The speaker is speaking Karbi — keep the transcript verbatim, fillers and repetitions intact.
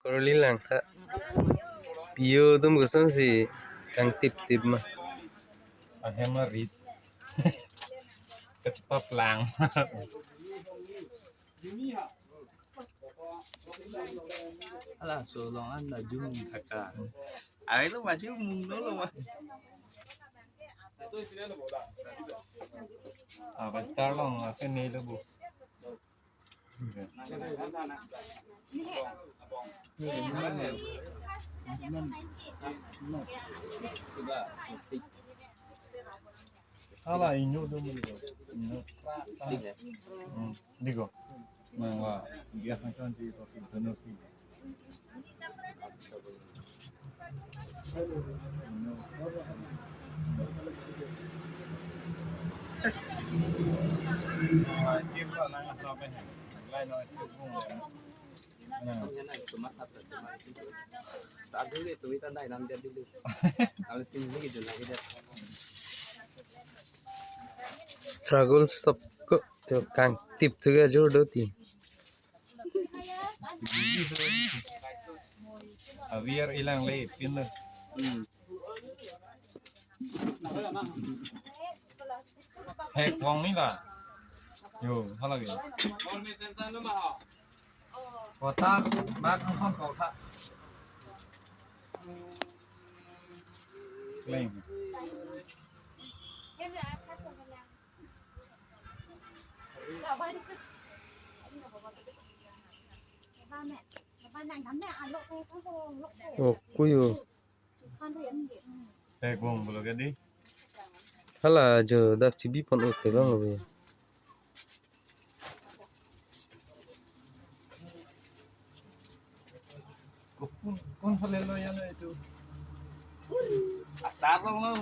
Korli lang tha. Pio atum kosonsi kangtip tip ma. Ahem arit. Kachepap lang. Ala, so long an na jum thaka. Ai lo maju mung no lo ma. Ah, bentar long, aku ni lo bu. Hala inyo do mo. Inyo. Hmm, digo. Nang wa, dia kan kan di to si dono si. Struggle sab ko to kangtip tu ga jor do ti. Aviar ilang le pin lo. Hmm. Hek wong ni la. Yo, hala ge. Kota bak angkon kau tha. Kleng. Oh, kuyo. Eh, gong bolo ke di. Hala jo dak chibi pon o thek long lo be. Kun, kun phale lo ya na itu. Asar long lo.